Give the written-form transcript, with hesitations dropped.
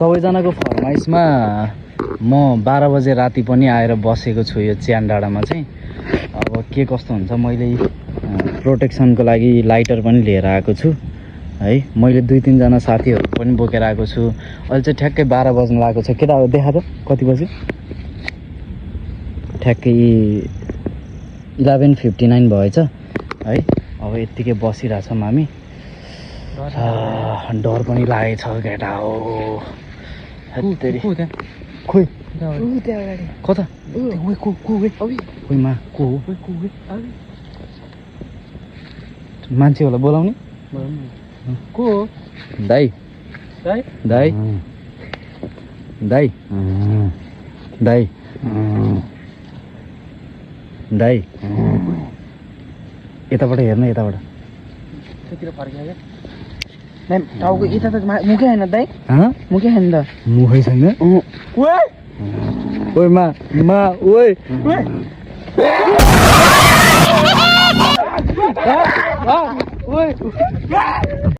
सबैजनाको फरमाइसमा म 12 बजे राति पनि आएर बसेको छु यो च्यान डाँडामा चाहिँ। अब के कस्तो हुन्छ, मैले प्रोटेक्सनको लागि लाइटर पनि लिएर आएको छु है। मैले 2-3 जना साथीहरू पनि बोकेर आएको छु। अहिले चाहिँ ठ्याक्कै 12 बज्न लागेको छ। केटा देखा त कति बज्यो? ठ्याक्कै 11:59 भएछ है। अब यत्तिकै बसिरहेछौँ हामी। डर पनि लागेछ केटा हो। खोइ कता खोइ मा को हो? मान्छे होला बोलाउने को हो? दाइ दाइ दाइ दाइ दाइ दाइ यताबाट हेर्न, यताबाट त्यतिर फर्क्यो क्या दाइ। टाउको यता त मुखै हैन दाइ, मुखै हैन त, मुखै छैन। ओए ओइ मा ओइ ओए